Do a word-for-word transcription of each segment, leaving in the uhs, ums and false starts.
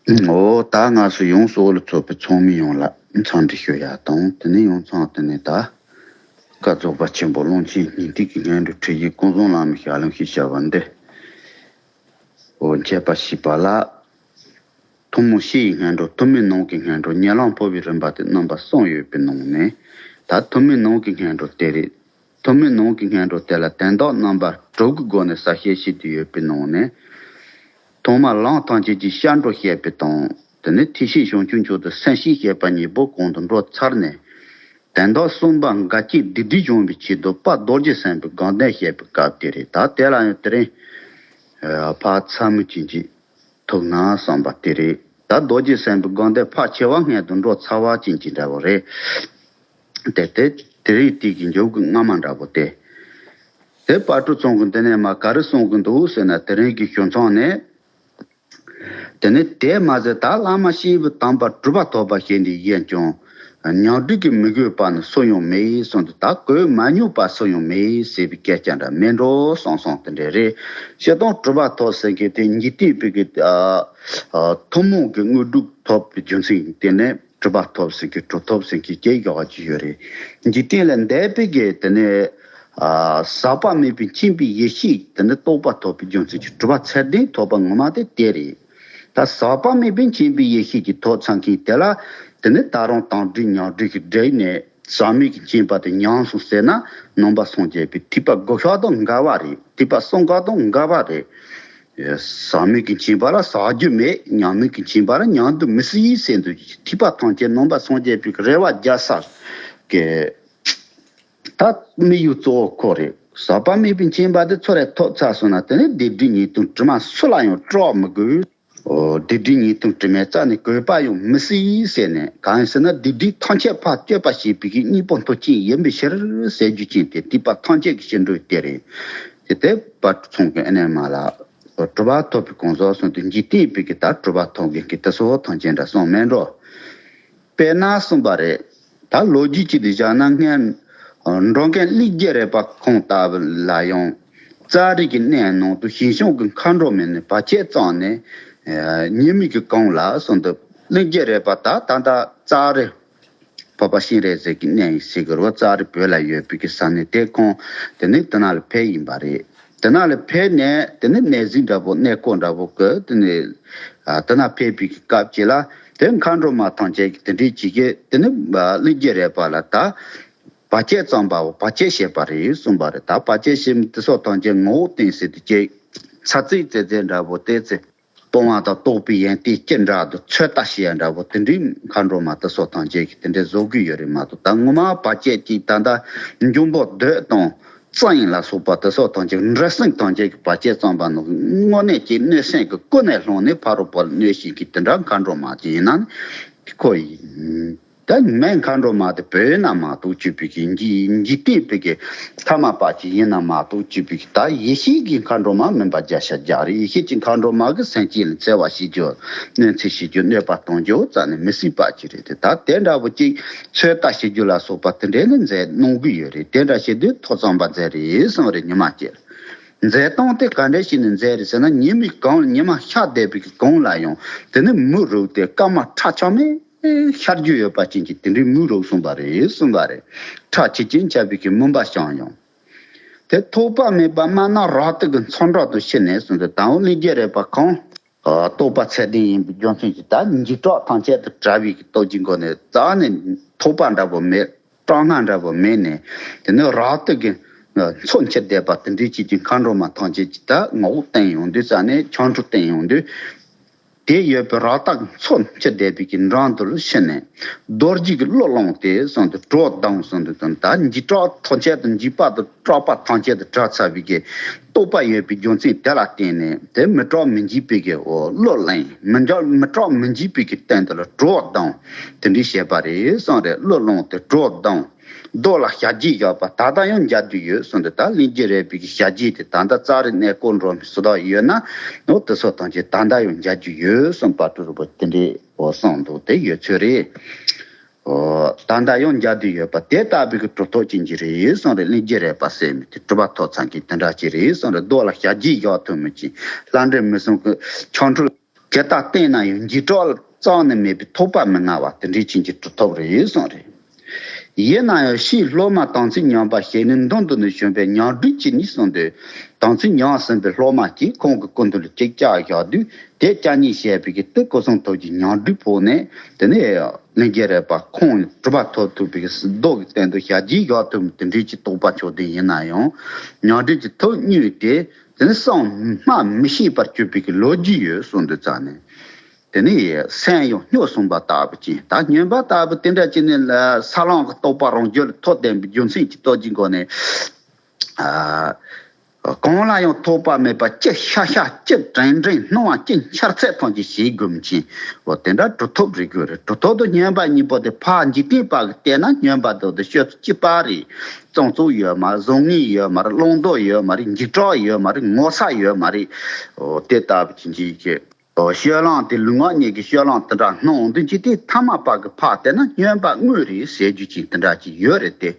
འོ་ད་ང་སུ་ཡོངས་སུ་འོ་ལ་ཚོགས་པའི་ཚོགས་མི་ཡོངས་ལ་འཚམས་འདྲི་ཞུ་ཡག་དང་དེ་ནས་ཡོངས་ཚང་དེ་ནས་ད་བཀའ་རྫོགས་པ་ཆེན་པོ་ཀློང་ཆེན་སྙིང་ཐིག་གི་སྔོན་འགྲོ་ཁྲིད་ཡིག་ཀུན་བཟང་བླ་མའི་ཞལ་ལུང་ཞེས་བྱ་བ་འདི་འོ་འཆད་པ་ཞེས་པ་ལ། ཐུན་མོང་སྤྱི་ཡི་སྔོན་འགྲོ། ཐུན་མིན་ནང་གི་སྔོན་འགྲོ། ཉེ་ལམ་འཕོ་བའི་རིམ་པ་སྟེ་རྣམ་པ་གསུམ་ཡོད་པའི་ནང་ནས་ད་ཐུན་མིན་ནང་གི་སྔོན་འགྲོ་དེ་རེད། ཐུན་མིན་ནང་གི་སྔོན་འགྲོ་དེ་ལ་དོན་དག་རྣམ་པ་དྲུག་གི་སྒོ་ནས་གསལ་བཤད་བྱེད་དུ་ཡོད་པའི་ནང་ནས། ཐོག་མར་ལམ་ཐམས་ཅད་ཀྱི་སྐྱབས་འགྲོ་བཤད་པའི་དང་། དེ་ནས་ཐེག་ཆེན་བྱང་ཆུབ་མཆོག་ཏུ་སེམས་བསྐྱེད་བྱེད་པ་གཉིས་པོ་གོང་དུ་འགྲོ་ཚར་ནས། དོན་དག་གསུམ་པ་འགལ་རྐྱེན་སྡིག་སྒྲིབ་སྦྱོང་བའི་ཆེད་དུ་དཔལ་རྡོ་རྗེ་སེམས་དཔའི་དགོངས་དོན་བཤད་པའི་སྐབས་དེ་རེད། ད་དེ་ལ་ཡང་དེ་རིང་ཕར་ཚ་མུ་ཅན་གྱི་ཐུགས་སྣང་བསམ་པ་དེ་རེད། ད་རྡོ་རྗེ་སེམས་དཔའི་དགོངས་དོན་ཕལ་ཆེ་བ་སྔོན་དུ་འགྲོ་ཚར་བ་ཅན་གྱི་འདྲ་བོ་རེད། དེ་དེ་དེ་རིང་དེ་གི་མཇུག་གི་སྔ་མ་འདྲ་བོ་དེ། དེ་དཔལ་སྤྲུལ་ཚང་གི་འདི་ནས་མ་ག་རེ་གསུང་གི་འདུག་ཟེར་ན། དེ་རིང་གི་ཞུ་མཚམས་ནས། དེ་ནས་དེ་མ་ཟད་ད་བླ་མ་སྐྱེས་བུ་དམ་པ་གྲུབ་པ་ཐོབ་པ་ཞིག་ནི་ཡིན་ཀྱང་། ཉམས་འགྲིག་གི་མི་དགོས་པ་ནི་སུ་ཡང་མེད་གསུངས་ཏེ། ད་གོས་མ་ཉོས་པ་སུ་ཡང་མེད་ཟེར་བའི་སྐད་ཆ་འདྲ་མེད་འགྲོ་བསམ་བསམ་དེ་འདྲ་རེད། སྤྱིར་བཏང་གྲུབ་པ་ཐོབ་ཟེར་མཁན་དེ་འཇིག་རྟེན་པའི་གི་ཨ་ཨ་ཐུན་མོང་གི་དངོས་གྲུབ་ཐོབ་པའི་རྒྱུ་མཚན་དེ་ནས་གྲུབ་པ་ཐོབ་ཟེར་མཁན་གྲུབ་ཐོབ་ཟེར་མཁན་སྐད་བཞག་གི་ཡོད་རེད། འཇིག་རྟེན་ལས་འདས་པའི་གི་དེ་ནས་ཨ་ཟག་པ་མེད་པའི་མཁྱེན་པའི་ཡེ་ཤེས་དེ་ནས་རྟོགས་པ་ཐོབ་པའི་རྒྱུ་མཚན་གྱི་གྲུབ་པ་ཚད་ལྡན་ཐོབ་པ་ངོ་མ་དེ་དེ་རེད། ད་ཟག་པ་མེད་པའི་མཁྱེན་པའི་ཡེ་ཤེས་ཀྱི་ཐོབ་ཚར་མཁན་དེ་ལ་དེ་ནས་ད་རུང་དམ་འགྲིག་ཉམས་འགྲིག་གི་འབྲེལ་ནས་ཟག་མེད་ཀྱི་མཁྱེན་པ་དེ་ཉམས་སོང་ཟེར་ན། ནང་པ་སངས་རྒྱས་པའི་ཐེག་པ་དགུ་ཤོག་དང་འགལ་བ་རེད། ཐེག་པ་གསུམ་ཀ་དང་འགལ་བ་རེད། ཟག་མེད་ཀྱི་མཁྱེན་པ་ལ་ཟག་རྒྱུ་མེད། ཉམས་མེད་ཀྱི་མཁྱེན་པ་ལ་ཉམས་དུ་མི་སྲིད་ཟེར་འདུག་ཐེག་པ་ཐམས་ཅད་ནང་པ་སངས་རྒྱས་པའི་རེ་བ་རྒྱལ་ས་གི་ད་དམིགས་ཡུལ་གཙོ་བོ་ཁོ་རེད། ཟག་པ་མེད་པའི་མཁྱེན་པ་དེ་ཚོ་རེ་ཐོབ་ཚར་སོང་ན། དེ་ནས་སྡིག་སྒྲིབ་ཉེས་ལྟུང་དྲི་མ་སུ་ལ་ཡང་སྤྲོ་མི་དགོས། ཨོ། སྡིག་སྒྲིབ་ཉེས་ལྟུང་དྲི་མའི་རྩ་ནས་གོས་པ་ཡང་མི་སྲིད་ཟེར་ནས། གང་ཡིན་ཟེར་ན། སྡིག་སྒྲིབ་ཐམས་ཅད་ཕར་གཅོད་པ་བྱེད་པའི་གི་སྙིང་པོ་མཐུ་ཅན་ཡིན་པའི་ཕྱིར་ཟེར་རྒྱུ་ཅན་དེ་ཐེག་པ་ཐམས་ཅད་ཀྱི་སྤྱི་འགྲོས་དེ་རེད། དེ་ལྟར་དཔལ་སྤྲུལ་ཚང་གི་ཨ་ནེ་མ་ལ་གྲུབ་པ་ཐོབ་པའི་གང་ཟག་གསུམ་དེ་འཇིག་རྟེན་པའི་གི་ད་གྲུབ་པ་ཐོབ་མཁན་གྱི་དེ་ཚོ་ཐམས་ཅད་འདྲ་གསུངས་མེད་འགྲོ། དཔེར་ན་གསུངས་པ་རེད། ད་ལོ་རྒྱུས་ཅིག་ཏུ་བཞག་ན། སྔོན་འགྲོ་མགོན་ཀླུ་རྒྱལ་རས་པ་ཁོང་ལྟ་བུ་ལ་ཡང་ཙཱ་རི་གི་གནས་ནང་དུ་ཞིང་གཤོང་གི་མཁའ་འགྲོ་མ་ནས་བར་ཆད་བརྩམས་ནས། ཉི་མའི་གི་གུང་ལ་གསུངས་འདུག་ཀླུ་རྒྱལ་རས་པ་ད་ད་ལྟ་ཙཱ་རི་འཕགས་པ་སྤྱན་རས་གཟིགས་ཀྱི་གནས་ཡིན་ཟེར་གི་རེད་པ། ཙཱ་རི་བོད་ལ་ཡོད་པའི་གི་ས་གནས་དེ། ཁོང་དེ་ནས་དེ་ན་ལ་ཕེབས་ཡིན་པ་རེད། དེ་ན་ལ་ཕེབས་ནས་དེ་ནས་གནས་གཟིགས་འདྲ་པོ་གནས་སྐོར་འདྲ་པོ་གི་དེ་ནས་ཨ་དེ་ན་ཕེབས་པའི་གི་སྐབས་ཅིག་ལ་དེ་མཁའ་འགྲོ་མ་ཐམས་ཅད་ཀྱིས་དེ་འདྲའི་ཅིག་གིས་དེ་ནས་ཨ་ཀླུ་རྒྱལ་རས་པ་ལ་ད་བར་ཆད་བརྩམས་པའོ། བར་ཆད་བྱས་པ་རེད་གསུངས་པ་རེད། ད་བར་ཆད་བྱས་མི་དེ་ཚོ་ཐམས་ཅད་ངོ་བོ་བསྟན་ཟེར་དུས་ཅིག་ཚ་ཚིག་ཙེ་ཙེ་འདྲ་པོ་དེ་ཚེ། སྤོང་བ་དང་རྟོགས་པའི་ཡོན་ཏན་སྐྱེ་འདྲ་དུ་ཚོད་ལྟ་བྱེད་ཡ་འདྲ་པོ་དེ་འདྲའི་མཁའ་འགྲོ་མ་དེ་ཚོ་ཐམས་ཅད་ཀྱིས་དེ་འདྲའི་བཟོ་གི་ཡོད་རེད་མ་གཏོགས། ད་ངོ་མ་བར་ཆད་ཀྱིས་ད་ལྟ་འབྱུང་པོ་འདོད་དང་རྩ་ཡིན་ལ་སོགས་པ་དེ་ཚོ་ཐམས་ཅད། འབྲས་སེམས་ཐམས་ཅད་ཀྱིས་བར་ཆད་བརྩམས་པ་ནི་དངོས་གནས་ཀྱི་གནོད་སེམས་ཀྱི་ཀུན་ནས་བསླངས་ནས་ཕ་རོལ་པོ་ལ་གནོད་བྱེད་ཀྱི་དེ་འདྲ་མཁའ་འགྲོ་མ་ཅིག་ཡིན་ན་ནི་ཁོ་ཡིན། ད་མེད་མཁའ་འགྲོ་མ་དེ་བོད་ཡིན་ན་མ་གཏོགས་ཅིག་པའི་གི་འཇིག་འཇིག་རྟེན་པའི་གི་ཐ་མལ་པ་ཅིག་ཡིན་ན་མ་གཏོགས་ཅིག་པའི་གི་ད་ཡེ་ཤེས་ཀྱི་མཁའ་འགྲོ་མ་མིན་པ་བརྒྱ་ཆ་བརྒྱ་རེད། ཡེ་ཤེས་ཀྱི་མཁའ་འགྲོ་མ་གི་སེམས་ཅན་ལ་འཚེ་བ་བྱེད་རྒྱུ། གནོད་འཚེ་བྱེད་རྒྱུ། གནོད་པ་གཏོང་རྒྱུ་རྩ་ནས་མི་སྲིད་པ་ཅིག་རེད་དེ། ད་དེ་འདྲ་པོ་ཅིག་ཚོད་ལྟ་བྱེད་རྒྱུ་ལ་སོགས་པ་དེ་འདྲས་ནི་མཛད་གནང་གི་ཡོད་རེད། དེ་འདྲ་བྱེད་དུས་ཐོ་ཚང་པ་མཛད་རེད་གསུངས་རེད། ཉི་མ་སྐྱེལ། མཛད་སྟངས་དེ་ག་འདྲས་བྱས་ནས་མཛད་རེད་ཟེར་ན། ཉི་མའི་གུང་ལ་ཉི་མ་ཤར་བསྡད་པའི་གི་གུང་ལ་ཡང་དེ་ནི་མུན་རུབ་སྟེ་སྐར་མ་ཁྲ་ཆག་མེད་ཤར་རྒྱུ་ཡོད་པ་ཅན་གྱི་དེ་འདྲའི་མུན་རུབ་གསུངས་པ་རེད་གསུངས་པ་རེད། ཁྲ་ཆིལ་ཆིལ་འཁྱགས་པའི་གི་མུན་པ་བྱུང་ཡང་། དེ་ཐོགས་པ་མེད་པར་སྨྲ་ན་རབ་ཏུ་གི་མཚོ་འགྲམ་དུ་ཕྱིན་ནས་གསུངས་ཏེ། དང་པོ་ཀླུ་རྒྱལ་རས་པ་ཁོང་རྟོགས་པ་ཚད་ལྡན་ཡིན་པའི་རྒྱུ་མཚན་གྱིས་ད་འཇིགས་སྐྲག་ཐམས་ཅད་དུ་བྲལ་བའི་གི་སྟོབས་ཀྱི་སྒོ་ནས་རྩ་ནས་ཐོགས་པ་འདྲ་པོ་མེད། སྐྲག་སྣང་འདྲ་པོ་མེད་ནས། དེ་ནས་རབ་ཏུ་གི་མཚོ་འཁྱིལ་བསྡད་པ་དེ་འདྲའི་ཅིག་གི་མཁའ་འགྲོ་མ་ཐམས་ཅད་ཀྱིས་ད་ངོ་བོ་བསྟན་ཡོང་དུས་རྩ་ནས་ཆོ་འཕྲུལ་བསྟན་ཡོང་དུས། དེ་ཡོད་པའི་རབ་ཏུ་མཚོ་འཁྱིལ་བསྡད་པའི་གི་འགྲམ་དུ་ཕྱིན་ནས། རྡོ་རྗེ་གི་གླུ་བླངས་ཏེ་གསུངས་ཏེ། གྲོགས་བསྡམས་གསུངས་ཏེ། དང་ད་འཇིགས་སྐྲག་ཐམས་ཅད་དང་འཇིགས་པ་དང་སྐྲག་པ་ཐམས་ཅད་དང་བྲལ་ཚར་བའི་གི་རྟོགས་པ་ཡོད་པའི་རྒྱུ་མཚན་དེ་ལ་བརྟེན་ནས། དེ་མི་སྐྲག་མི་འཇིགས་པའི་གི་འོ་གླུ་བླངས། མི་འཇིགས་མི་སྐྲག་མི་འཇིགས་པའི་གི་སྟེང་དུ་ལ་གྲོགས་བསྡམས། དེ་འདྲའི་བྱས་པ་རེད་གསུངས་རེད། གླུ་བླངས་ཏེ་གྲོགས་བསྡམས། རྡོ་ལ་ཞབས་རྗེས་བཞག་པ་ད་ལྟ་ཡང་མཇལ་རྒྱུ་ཡོད་གསུངས་ཏེ། ད་ཀླུ་རྒྱལ་རས་པའི་གི་ཞབས་རྗེས་དེ་ད་ལྟ་ཙཱ་རི་གནས་སྐོར་འགྲོ་མི་སུ་དག་ཡོད་ན། འོ་དེ་ཚོ་ཐམས་ཅད་ད་ལྟ་ཡང་མཇལ་རྒྱུ་ཡོད་གསུངས། དཔལ་སྤྲུལ་རིན་པོ་ཆེ་དེ་འདྲའི་འོ་གསུངས་འདུག་དེ་ཡོད་ཚོད་རེད། འོ་ད་ལྟ་ཡང་མཇལ་རྒྱུ་ཡོད་པ་དེ་ལྟ་བུའི་གི་གྲུབ་ཐོབ་ཅན་གྱི་རེད་གསུངས་རེད། ཀླུ་རྒྱལ་རས་པ་ཟེར་མི་དེ་གྲུབ་པ་ཐོབ་ཚར་མཁན་དེ་འདྲ་ཅིག་རེད་གསུངས་རེད། རྡོ་ལ་ཞབས་རྗེས་བཞག་ཐུབ་མི་ཅིག་ལྷ་འདྲེ་མི་གསུམ་གི་ཆོ་འཕྲུལ་ དེ་དག་བསྟེན་ན་ཡང་འཇིགས་སྐྲག་རྩ་ནས་མེད་པའི་ཐོགས་པ་མི་མངའ་བ་དེ་འདྲའི་ཅན་གྱི་གྲུབ་ཐོབ་རེད་གསུངས་རེད། ཡིན་ན་ཡང་ཕྱིས་སློབ་མ་དམ་ཚིག་ཉམས་པ་ཞིག་ནི་མདུན་དུ་ནི་བྱོན་པའི་ཉམས་སྤྲུལ་གྱིས་ནི་གསུངས་ཏེ། དམ་ཚིག་ཉམས་ཟིན་པའི་སློབ་མ་གཅིག་ཁོང་གི་སྐུ་མདུན་ལ་ཅིག་བཅར་བཞག་དུས། དེ་བཅར་ཉན་བྱས་པའི་གི་དེ་སྐུ་གསུང་ཐུགས་ཀྱི་ཉམས་སྤྲུལ་ཕོག་ནས། དེ་ནས་ལྷན་རྒྱས་རས་པ་ཁོང་གྲུབ་པ་ཐོབ་ཐུབ་པའི་གི་མདོ་གི་སྟེང་དུ་ཞལ་གྱིས་བཞག་ཐུབ་དེ་འདྲའི་ཅིག་རྟོགས་པ་མཆོག་ལྡན་ཡིན་ན་ཡང་། ཉམས་སྤྲུལ་གྱི་ཐུགས་མྱོས་ཏེ། དེ་ནས་སེམས་སྨྲ་མི་ཤེས་པར་གྱུར་པའི་གི་ལོ་རྒྱུས་ཡོད་གསུངས་འདུག་ཙང་ནས། དེ་ནས་སེམས་ཡང་སྨྱོ་སོང་བ་ལྟ་བུ་ཅན། ད་སྨྱོན་པ་ལྟ་བུ་དེ་འདྲ་ཅིག་ནི་ལ་ས་ལམ་གྱི་རྟོགས་པ་རང་རྒྱུད་ལ་ཐོབ་བསྡད་པའི་རྒྱུ་མཚན་གྱི་སྟོབས་ཀྱི་སྒོ་ནས། ཨ། གང་ལ་ཡང་ཐོགས་པ་མེད་པ་ཅི་ཤ་ཤ་ཅི་དྲན་དྲན་སྣང་བ་ཅི་འཆར་ཚད་ཐམས་ཅད་བྱེད་དགོས་མཁན། འོ་དེ་འདྲ་གྲུབ་ཐོབ་རེད་དགོས་རེད། གྲུབ་ཐོབ་དང་སྨྱོན་པ་གཉིས་པོ་དེ་ཕར་འཇིག་རྟེན་པ་གི་བལྟས་ན་སྨྱོན་པ་དང་དེ་སྤྱོད་ཚུལ་གཅིག་པ་རེད། བཙོང་བཙོང་ཡོད་མ་རེད། བཟང་ངན་ཡོད་མ་རེད། བླང་དོར་ཡོད་མ་རེད། འཇིགས་སྐྲག་ཡོད་མ་རེད། ངོ་ཚ་ཡོད་མ་རེད། འོ་དེ་ལྟ་བུ་ཅིག་འཇིག་གི་སྤྱོད་ལམ་དེ་ལུས་ངག་གཉིས་ཀྱི་སྤྱོད་ལམ་དེ་འདྲ་སྣང་དུ་འཇིག་རྟེན་ཐ་མལ་པ་གི་ཕར་བལྟས་ན་སྨྱོན་པ་དངོས་རེད་ཟེར་རྒྱུ་ཅིག་དེ་འདྲ་ཅིག་ཡོད་རེད་དེ།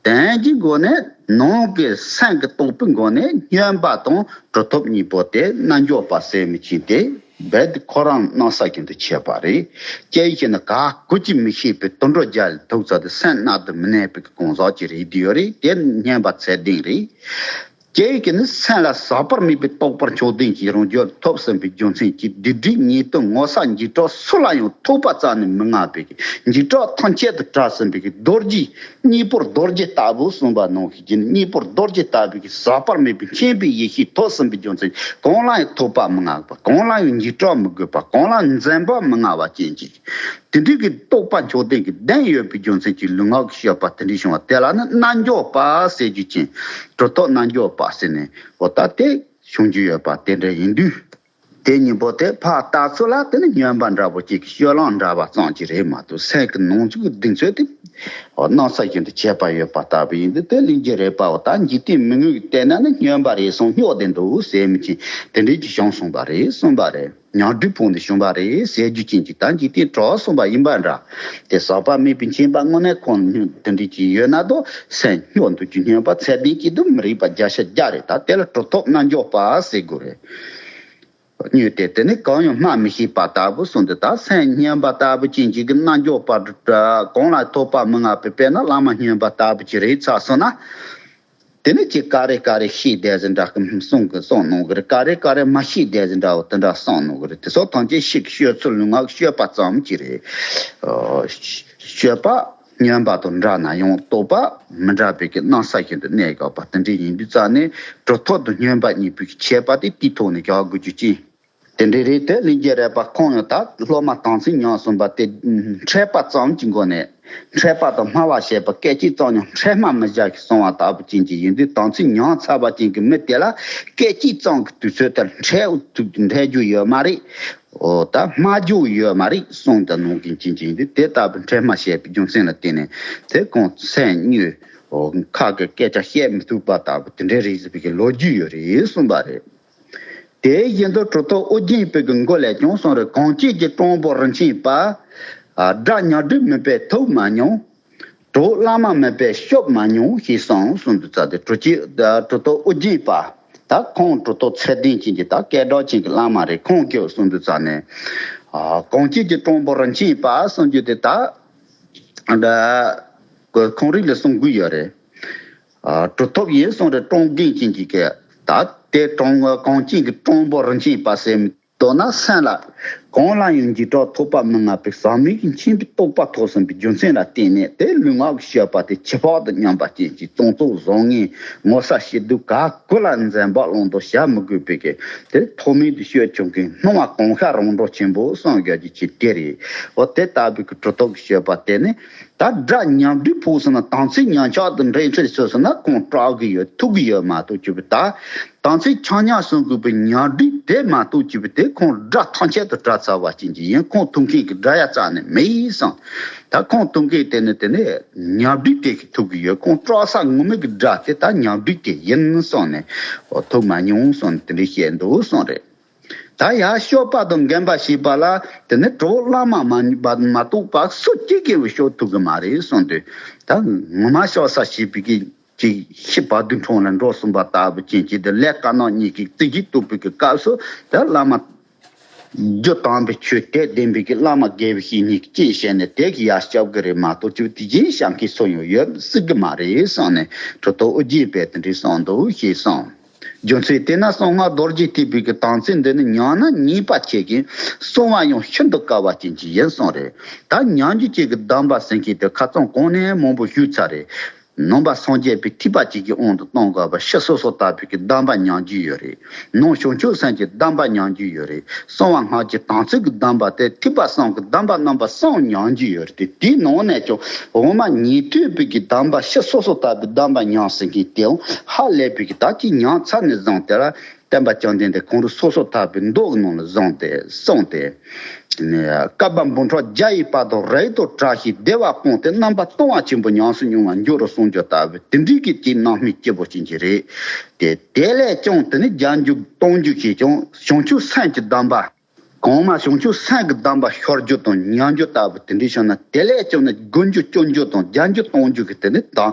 དོན་གྱི་སྒོ་ནས་ནང་གི་སེམས་ཀྱི་རྟོགས་པའི་སྒོ་ནས་སྨྱོན་པ་དང་གྲུབ་ཐོབ་གཉིས་པོ་དེ་རྣལ་འབྱོར་པ་ཟེར་མི་ཅིག་དེ་རྦད་དེ་ཁོ་རང་སྣང་ས་ཀུན་ཏུ་བྱེད་པ་རེད། ཅི་ཡིན་ཞེ་ན་ག་གུ་ཅི་མི་ཤེས་པའི་དུད་འགྲོ་རྒྱ་ལ་ཐུག་ཚར་དུས་སེམས་རྣལ་དུ་མི་གནས་པའི་གང་ཟག་ཅིག་རེད་དེ་ཡོད་རེད། དེ་སྨྱོན་པ་ཚད་ལྡན་རེད། ཁྱེད་ཀྱིས་ནི་སེམས་ལ་ཟག་པ་མེད་པའི་རྟོགས་པ་མཆོག་ལྡན་གྱི་རང་རྒྱུད་ཐོབ་ཟིན་པའི་རྒྱུ་མཚན་གྱིས་སྡིག་སྒྲིབ་ཉེས་ལྟུང་ངོ་ཚ་འཇིགས་སྐྲག་སུ་ལ་ཡང་ཐོགས་པ་རྩ་ནས་མི་མངའ་བའི་འཇིགས་སྐྲག་ཐམས་ཅད་དུ་བྲལ་ཟིན་པའི་རྡོ་རྗེ་གཉིས་པོར་རྡོ་རྗེ་ལྟ་བུ་གསུངས་པ་ནང་བཞིན་གྱི་གཉིས་པོར་རྡོ་རྗེ་ལྟ་བུའི་ཟག་པ་མེད་པའི་མཁྱེན་པའི་ཡེ་ཤེས་ཐོབ་ཟིན་པའི་རྒྱུ་མཚན་གང་ལ་ཡང་ཐོགས་པ་མི་མངའ་བ། གང་ལ་ཡང་འཇིགས་སྐྲག་མི་དགོས་པ། གང་ལ་འཛེམ་པ་མི་མངའ་བ་ཅན་གྱི། དེ་འདྲའི་གི་རྟོགས་པ་མཆོག་ལྡན་གྱི་ལྡན་ཡོད་པའི་རྒྱུ་མཚན་གྱིས་ལུས་ངག་གི་སྤྱོད་པ་དེ་འདྲའི་བྱུང་བ་དེ་ལ་ནི་རྣལ་འབྱོར་པ་ཟེར་རྒྱུ་ཅན། གྲུབ་ཐོབ་རྣལ་འབྱོར་པ་ཟེར་ནས་འོ་ད་དེ་བྱུང་རྒྱུ་ཡོད་པ་དེ་འདྲ་ཡིན་དུས། དེ་གཉིས་པོ་དེ་ཕར་ལྟ་ཚུལ་ལ་དེ་ནི་སྨྱོན་པ་འདྲ་པོ་གཅིག་གི་སྤྱོད་ལམ་འདྲ་བ་ཙམ་གྱིས་རེད་མ་གཏོགས་སེམས་ཀྱི་ནང་ཚུལ་གྱི་གདེང་ཚོད་དེ་སྣང་ས་བཞིན་དུ་བྱས་པ་ཡོད་པ་ལྟ་བུ་ཡིན་དུས། དེ་ལས་ཀྱི་རེད་པའོ། ད་འཇིག་རྟེན་མི་དངོས་ཀྱི་ལྟས་ན་ནི་སྨྱོན་པ་རེད་གསུངས་སྨྱོ་བསྡད་འདུག་ཟེར་མི་ཅན་དེ་འདྲའི་ཅིག་བྱུང་སོང་བ་རེད་གསུངས་པ་རེད། ཉམས་སྒྲིབ་ཕོག་ནས་བྱུང་བ་རེད་ཟེར་རྒྱུ་ཅན་གྱི་ད་འཇིག་རྟེན་གྲོགས་གསུངས་པ་ཡིན་པ་འདྲ། དེ་ཟག་པ་མེད་པའི་མཁྱེན་པ་དངོས་གནས་ཁོང་དེ་འདྲའི་ཅིག་ཡོད་ན་དོ་སེམས་སྨྱོ་འདུག་རྒྱུ་སྨྱོན་པ་ཚད་ལྡན་གཅིག་ཏུ་མི་རིགས་པ་བརྒྱ་ཆ་བརྒྱ་རེད། ད་དེ་ལ་གྲུབ་ཐོབ་རྣལ་འབྱོར་པ་ཟེར་དགོས་རེད། སྨྱོས་ཏེ་དེ་ནི་གང་ཡང་སྨྲ་མི་ཤེས་པ་ལྟ་བུ་གསུངས་འདུག་ད་སེམས་སྨྱོན་པ་ལྟ་བུ་ཅན་གཅིག་གི་རྣལ་འབྱོར་པ་གང་ལ་ཐོགས་པ་མི་མངའ་བའི་དཔེར་ན་བླ་མ་སྨྱོན་པ་ལྟ་བུ་ཅིག་རེད་ཚར་སོང་ན། དེ་ནི་ཅིག་ག་རེ་ག་རེ་ཤེས་བསྡད་ཟིན་འདྲ་གི་གསུང་གི་གསུང་གནང་གི་རེད། ག་རེ་ག་རེ་མ་ཤེས་བསྡད་ཟིན་འདྲ་བོ་དེ་འདྲ་གསུང་གནང་གི་རེད། དེ་ཚོ་ཐམས་ཅད་ཤིག་སྤྱོད་ཚུལ་ལུས་ངག་སྤྱོད་པ་ཙམ་གྱིས་རེད། ཨ་སྤྱོད་པ་སྨྱོན་པ་དང་འདྲ་ན་ཡང་རྟོགས་པ་མི་འདྲ་བའི་གི་སྣང་ས་བཞིན་དུ་གནས་དགོས་པ་དེ་འདྲ་ཡིན་དུས་ཙང་ནས་གྲུབ་ཐོབ་དང་སྨྱོན་པ་གཉིས་པོའི་ཁྱད་པར་དེ་དེའི་ཐོག་ནས་རྒྱག་དགོས་རྒྱུ་ཅན། དེ་འདྲ་རེད་དེ། ལྷན་རྒྱས་རས་པ་ཁོང་ཡང་ད་སློབ་མ་དམ་ཚིག་ཉམས་སོང་བ་དེ་འཕྲད་པ་ཙམ་གྱི་སྒོ་ནས་འཕྲད་པ་དང་སྨྲ་བ་ཞེས་པ་སྐད་ཅིག་ཙམ་ཡང་འཕྲད་སྨྲ་མི་བྱ་ཞིག་གསུང་བ་ལྟ་བུ་ཅན་གྱི་ཡིན་དུས། དམ་ཚིག་ཉམས་ཚར་བ་ཅན་གྱི་མི་དེ་ལ་སྐད་ཅིག་ཙམ་གྱི་དུས་ཚོད་དེར་འཕྲད་འཕྲད་རྒྱུ་ཡོད་མ་རེད། འོ་ད་སྨྲ་རྒྱུ་ཡོད་མ་རེད་གསུངས་དང་གནང་མཁན་ཅན་གྱི་ཡིན་དུས། དེ་ལྟ་བུ་འཕྲད་སྨྲ་ཞེས་པའི་རྒྱུ་མཚན་ལ་བརྟེན་ནས་དེ་ཁོང་སེམས་སྨྱོས། འོ་ཁ་གི་སྐད་ཆ་བཤད་མི་ཐུབ་པ་ལྟ་བུ་དེ་འདྲ་རེད་ཟེར་བའི་གི་ལོ་རྒྱུས་ཡོད་རེད་གསུངས་པ་རེད། དེ་བཞིན་དུ་གྲུབ་ཐོབ་ཨོ་རྒྱན་པའི་གི་མགུར་ལས་ཀྱང་གསུངས་རེད། གངས་ཅན་གྱི་སྤྲང་པོ་རིན་ཆེན་པ། ཨ་དགྲ་ཉམས་སྒྲིབ་མེད་པས་ཐུག་མ་མྱོང་། གྲོགས་བླ་མ་མེད་པས་སྐྱོབ་མ་མྱོང་ཞེས་གསུངས་གསུངས་འདུག་ཙང་དེ་གྲུབ་ཆེན་གྲུབ་ཐོབ་ཨོ་རྒྱན་པ། ད་ཁོང་གྲུབ་ཐོབ་ཚད་ལྡན་ཅན་གྱི་ད་སྐད་གྲགས་ཅན་གྱི་བླ་མ་རེད། ཁོང་གིས་གསུངས་འདུག་ཙང་ནས། ཨ་གངས་ཅན་གྱི་སྤྲང་པོ་རིན་ཆེན་པ་གསུངས་རྒྱུ་དེ་ད། ཨ་ཁོང་རིགས་ལ་གསུང་དགོས་ཡོད་རེད། ཨ་གྲུབ་ཐོབ་ཡིན་གསུངས་རེད། སྤྲང་རྒན་ཅན་གྱི་སྐད། ད་དེ་སྤྲང་གངས་ཅན་གྱི་སྤྲང་པོ་རིན་ཆེན་པ་ཟེར་མི་མདོར་ན་སེམས་ལ་གང་ལ་ཡང་འཇིགས་སྐྲག་ཐོགས་པ་མི་མངའ་བའི་ཟག་མེད་ཀྱི་མཁྱེན་པའི་རྟོགས་པ་ཐོབ་ཟིན་པའི་རྒྱུ་མཚན་ལ་བརྟེན་ནས། དེ་ལུས་ངག་གི་སྤྱོད་པ་དེ་ཇེ་ཕྲ་དང་མཉམ་པ་ཅན་གྱི་བཙོང་བཙོང་བཟང་ངན་ངོ་ཚ་ཞེ་སྡུག་ག་གུ་ལ་འཛེམ་པ་བླང་དོར་བྱ་མི་དགོས་པའི་གི་དེ་ཐོགས་མེད་དུ་སྤྱོད་བཅུག་མཁན་སྣང་བ་གང་ཤར་རང་གྲོལ་ཆེན་པོ་གསུང་རྒྱུ་གྱི་ཆེད་དེ་རེད། འོ་དེ་ལྟ་བུའི་གི་གྲུབ་ཐོབ་ཀྱི་སྤྱོད་པ་དེ་ནི། ད་དགྲ་ཉམས་སྒྲིབ་ཕོག་སོང་ན། དམ་ཚིག་ཉམས་ཆག་ཏུ་འདྲེན་ཚུལ་སོ་སོ་ན་ཁོང་སྐྲག་གི་ཡོད། ཐུག་གི་ཡོད་མ་གཏོགས་ཅི་བས་ད། དམ་ཚིག་ཆ་ཉམས་སོང་དགོས་པའི་ཉམས་སྒྲིབ་དེ་མ་གཏོགས་ཅི་བས་དེ་ཁོང་དགྲ་ཐམས་ཅད་དུ་བྲལ་ཚར་བ་ཅན་གྱི་ཡིན། ཁོང་ཐུག་མཁན་གྱི་དགྲ་ཡ་རྩ་ནས་མེད་གསུངས། ད་ཁོང་ཐུག་མཁན་དེ་ནི་དེ་ནི་ཉམས་སྒྲིབ་དེ་གིས་ཐུག་གི་ཡོད། ཁོང་སྐྲག་ས་ངོ་མ་གི་དགྲ་དེ་ད་ཉམས་སྒྲིབ་དེ་ཡིན་གསུངས་ནས། འོ་ཐུག་མ་མྱོང་གསུངས་ནས་དེ་འདྲ་བཤད་འདུག་གསུངས་རེད། ད་ཡར་སྤྱོད་པ་དང་འགལ་བ་བྱེད་པ་ལ་དེ་ནི་གྲོགས་བླ་མ་མ་མ་གཏོགས་པ་སུ་གཅིག་གིས་སྐྱོབ་ཐུབ་ཀྱི་མ་རེད་གསུངས་དུས། ད་ངོ་མ་སྐྱོབ་ས་བྱེད་པའི་གི་ཅིག་ཤི་བ་དུད་འཕྲང་ལ་འགྲོ་གསུངས་པ་ལྟ་བུ་ཅན་གྱི་དེ་ལས་དཀར་ནག་གཉིས་ཀྱི་རྩེ་གཅིག་གཏུག་པའི་གི་སྐབས་སུ་ད་བླ་མ་ རྒྱུ་དམ་པའི་ཆོས་དད་ལྡན་པའི་གི་བླ་མ་དགེ་བའི་བཤེས་གཉེན་གྱིས་བཤད་ནས་དེ་གི་ཡར་སྐྱབས་ཀྱི་རེད་མ་གཏོགས་ཅིག་དེ་གཞན་བྱང་གི་སུ་ཡང་ཡོད་སྲིད་གི་མ་རེད་བསམ་ནས་གྲུབ་ཐོབ་ཨོ་རྒྱན་པས་དེ་འདྲའི་གསུངས་འདུག་ཞེས་གསུངས། རྒྱུ་མཚན་དེས་ན་གསང་སྔགས་རྡོ་རྗེ་ཐེག་པའི་གི་དམ་ཚིག་འདི་ནི་ཉམས་ན་ཉེས་པ་ཆེ་ཞིང་གསང་བ་ཡང་ཤིན་ཏུ་དཀའ་བ་ཅན་ཅིག་ཡིན་གསུངས་རེད། ད་ཉམས་རྒྱུ་ཅན་གྱི་སྡོམ་པ་ཟེར་མཁན་དེ་ཁ་སང་གོང་ནས་མང་པོ་ཞུས་ཚར་རེད། ནང་པ་སངས་རྒྱས་པའི་ཐེག་པ་ཅན་གྱི་དབང་དུ་གཏོང་དགོས་པ་ཕྱི་སོ་སོ་ལྟ་བུའི་གི་སྡོམ་པ་ཉམས་རྒྱུ་ཡོད་རེད། ནང་བྱང་ཆུབ་སེམས་ཀྱི་སྡོམ་པ་ཉམས་རྒྱུ་ཡོད་རེད། གསང་བ་སྔགས་ཀྱི་དམ་ཚིག་གི་སྡོམ་པ་དེ་ཐེག་པ་གསུམ་གྱི་སྡོམ་པ་རྣམ་པ་གསུམ་ཉམས་རྒྱུ་ཡོད་རེད་དེ། དེའི་ནང་ནས་ཀྱང་འོག་མ་ཉན་ཐོས་པའི་གི་སྡོམ་པ་ཕྱི་སོ་སོ་ལྟ་བུའི་སྡོམ་པ་ཉམས་ཟེར་མཁན་དེའང་ཧ་ལས་པའི་གི་ད་ཅི་ཉམས་ཚར་ནས་བཟུང་དེ་ལ་བསྟན་པ་བཅོམ་ལྡན་འདས་གང་རུང་སོ་སོ་ལྟ་བུའི་མདོ་གི་ནང་ལ་བཟུང་སྟེ་གསུངས་ཏེ། བསྐལ་པ་འབུམ་ཕྲག་བརྒྱ་ཡི་བར་དུ་རབ་ཏུ་བསྒྲལ་ཞིང་བདེ་བར་སྤངས་ཏེ་རྣམ་པར་ལྟུང་བ་ཆེན་པོ་ཉམས་སུ་མྱོང་བར་འགྱུར་རོ་གསུངས་རྒྱུ་ལྟ་བུ་དེ་འདྲའི་གི་ཅིག་རྣམ་སྨིན་སྐྱེ་བོ་ཅན་གྱི་རེད། དེ་དེ་ལས་ཀྱང་དེ་ནི་བརྒྱ་འགྱུར་སྟོང་འགྱུར་གྱིས་ཀྱང་བྱང་ཆུབ་སེམས་ཀྱི་སྡོམ་པ། གོང་མ་བྱང་ཆུབ་སེམས་ཀྱི་སྡོམ་པ་ཤོར་རྒྱུ་དང་ཉམས་རྒྱུ་ལྟ་བུ་དེ་འདྲའི་བྱུང་ན་དེ་ལས་ཀྱང་ནི་དགུ་འགྱུར་བཅུ་འགྱུར་དང་བརྒྱ་འགྱུར་སྟོང་འགྱུར་གྱི་དེ་ནི་དང་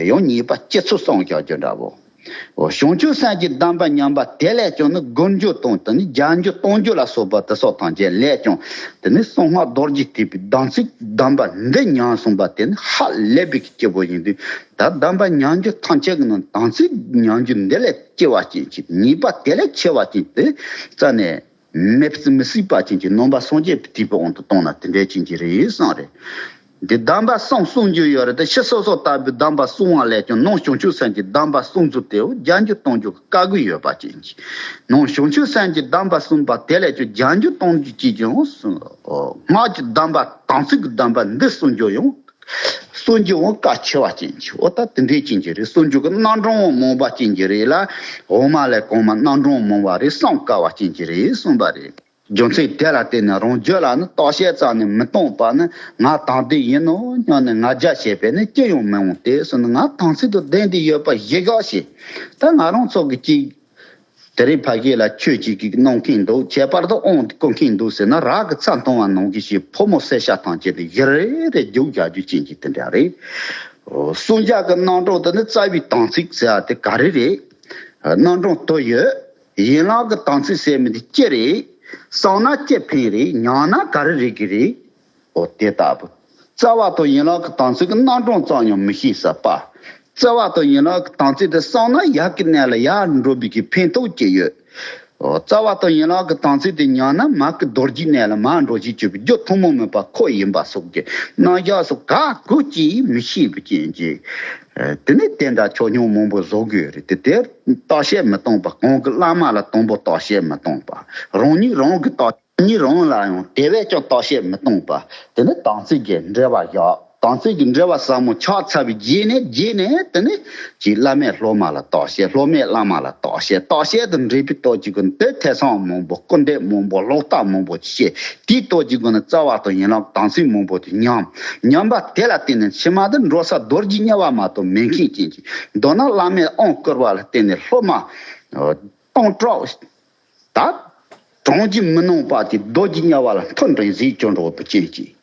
ཡང་ཉེས་པ་སྐྱེ་ཚུལ་གསུངས་བཞག་རྒྱུ་འདྲ་བོ། བྱང་ཆུབ་སེམས་ཀྱི་སྡོམ་པ་ཉམས་པ་དེ་ལས་ཀྱང་ནི་དགུ་འགྱུར་དང་དེ་ནི་བརྒྱ་འགྱུར་སྟོང་འགྱུར་ལ་སོགས་པ་དེ་སོགས་དང་བཅས་ལས་ཀྱང་དེ་ནི་གསང་སྔགས་རྡོ་རྗེ་ཐེག་པའི་སྡོམ་ཚིག་སྡོམ་པ་འདི་ཉམས་སོང་པ་དེ་ནི་ཧ་ལས་པའི་སྐྱེ་བོ་ཡིན་དུས། ད་སྡོམ་པ་ཉམས་རྒྱུ་ཐམས་ཅད་ཀྱི་ནང་དམ་ཚིག་ཉམས་རྒྱུ་འདི་ལས་སྐྱེ་བ་ཅན་གྱི་ཉེས་པ་དེ་ལས་ཆེ་བ་ཅན་དེ་རྩ་ནས་མེད་མི་སྲིད་པ་ཅན་གྱི་ནང་པ་སངས་རྒྱས་པའི་ཐེག་པའི་དབང་དུ་བཏང་ན་དེ་འདྲའི་ཅན་གྱི་རེད་གསུངས་རེད། འདི་སྡོམ་པ་གསུམ་གསུངས་རྒྱུ་ཡོད་རེད་དེ། ཕྱི་སོ་སོ་ལྟ་བུའི་སྡོམ་པ་གསུམ་བ་ལས་ཀྱང་ནང་བྱང་ཆུབ་སེམས་ཀྱི་སྡོམ་པ་གསུམ་ཚུལ་དེའོ་བརྒྱ་འགྱུར་སྟོང་འགྱུར་དཀའ་གི་ཡོད་པ་ཅན་གྱི། ནང་བྱང་ཆུབ་སེམས་ཀྱི་སྡོམ་པ་གསུམ་པ་དེ་ལས་ཀྱང་བརྒྱ་འགྱུར་སྟོང་འགྱུར་གྱིས་ཀྱང་སྔགས་ཀྱི་སྡོམ་པ་དམ་ཚིག་གི་སྡོམ་པ་འདི་གསུངས་རྒྱུ་ཡང་། གསུངས་རྒྱུ་འོང་དཀའ་ཆེ་བ་ཅན་གྱི་འོ་ད་དེ་འདྲའི་ཅན་གྱི་རེད། གསུངས་རྒྱུ་གི་རྣམ་གྲངས་འོང་མང་བ་ཅན་གྱི་རེད་ལ། འོག་མ་ལས་གོང་མ་རྣམ་གྲངས་མང་བ་རེད། གསུངས་དཀའ་བ་ཅན་གྱི་རེད་གསུངས་པ་རེད། རྒྱུ་མཚན་དེ་ལ་བརྟེན་ནས་རང་རྒྱུད་ལ་ནི་བརྟག་དཔྱད་རྩ་ནས་མི་གཏོང་བ་ནི་ང་དམ་ལྡན་ཡིན་ནོ་སྙམ་ནས་ང་རྒྱལ་བྱས་པས་ནི་ཅི་ཡང་མི་འོང་སྟེ་གསུངས་ནས། ང་དམ་ཚིག་ཏུ་ལྡན་ཏེ་ཡོད་པ་གཞི་བཞག་ཞེས་ད་ང་རང་ཚོ་གི་ཅིག་དེ་རིང་ཕ་གི་ལ་ཆོས་ཅིག་གི་གནང་མཁན་འདུག་ཁྱད་པར་དུ་དབང་དུ་བསྐུར་མཁན་འདུག་ཟེར་ན། རག་གི་ཚ་མཐོང་བ་ནང་བཞིན་ཞེས་ཕོ་མོ་བསད་ཤ་ཐམས་ཅད་དེ་གཞི་རེ་རེ་རྒྱུག་རྒྱག་རྒྱུ་ཅན་གྱི་དེ་འདྲ་རེད། གསུང་རྒྱག་གི་རྣམ་གྲངས་དེ་ནི་རྩ་བའི་དམ་ཚིག་ཟེར་བ་དེ་ག་རེ་རེད། རྣམ་གྲངས་དུ་ཡོད། ཡན་ལག་གི་དམ་ཚིག་ཟེར་མི་དེ་ཅི་རེད། བསམ་ན་ཅི་ཕན་རེད། ཉམས་ན་ག་རེ་རེད་ཀྱི་རེད། འོ་དེ་ལྟ་བུ། རྩ་བ་དང་ཡན་ལག་གི་དམ་ཚིག་གི་རྣམ་གྲངས་ཙམ་ཡང་མི་ཤེས་ས་པ། རྩ་བ་དང་ཡན་ལག་གི་དམ་ཚིག་དེ་བསམ་ན་ཡར་གི་གནས་ལ་ཡར་འགྲོ་བའི་གི་ཕན་ཐོགས་ཅི་ཡོད། འོ་རྩ་བ་དང་ཡན་ལག་གི་དམ་ཚིག་དེ་ཉམས་ན་མར་གི་རྡོ་རྗེ་གནས་ལ་མར་འགྲོ་བྱེད་ཅེས་པའི་རྒྱུ་ཐུན་མོང་མིན་པ་ཁོ་ཡིན་པ་སོགས་ཀྱི་རྣམ་གཞག་སོགས་ག་གུ་ཅིག་མི་ཤེས་པའི་རྐྱེན་གྱིས། དེ་ནི་དེ་འདྲ་ཆོས་ཉུང་མང་པོ་བཟོ་དགོས་རེད་དེ། དེར་བརྟག་དཔྱད་མི་གཏོང་པ། གོང་གི་བླ་མ་ལ་དང་པོ་བརྟག་དཔྱད་མི་གཏོང་པ། རང་ཉིད་རང་གི་བརྟག་ཉིད་རང་ལ་ཡང་དེ་བས་ཀྱང་བརྟག་དཔྱད་མི་གཏོང་པ། དེ་ནི་དམ་ཚིག་གི་འབྲེལ་བ་བཞག་དམ་ཚིག་གི་འབྲེལ་བ་ཟབ་མོ་ཆགས་ཚར་བའི་རྗེས་ནས་རྗེས་ནས་དེ་ནི་ཅིག་བླ་མས་སློབ་མ་ལ་བརྟག་དཔྱད། སློབ་མས་བླ་མ་ལ་བརྟག་དཔྱད། བརྟག་དཔྱད་དང་འབྲེལ་བའི་སྟོབས་ཀྱི་སྒོ་ནས་དེ་ཐེ་ཚོམ་མང་པོ། སྐུར་འདེབས་མང་པོ། ལོག་ལྟ་མང་པོ་བྱེད། དེའི་སྟོབས་ཀྱི་སྒོ་ནས་རྩ་བ་དང་ཡན་ལག་དམ་ཚིག་མང་པོ་དེ་ཉམས། ཉམས་པ་དེ་ལ་བརྟེན་ནས་ཕྱི་མ་དེ་འགྲོ་ས་རྡོ་རྗེ་དམྱལ་བ་མ་གཏོགས་མེད་མཁན་ཅན་གྱི། མདོར་ན་བླ་མས་དབང་བསྐུར་བ་ལ་བརྟེན་ནས་སློབ་མ་སྟོང་ཕྲག་ད་གྲངས་ཀྱིས་མི་ལོངས་པ་དེ་རྡོ་རྗེ་དམྱལ་བ་ལ་མཐོ་འབྲིང་ཟིག་ཅུང་འགྲོ་བ་ཅན་གྱི།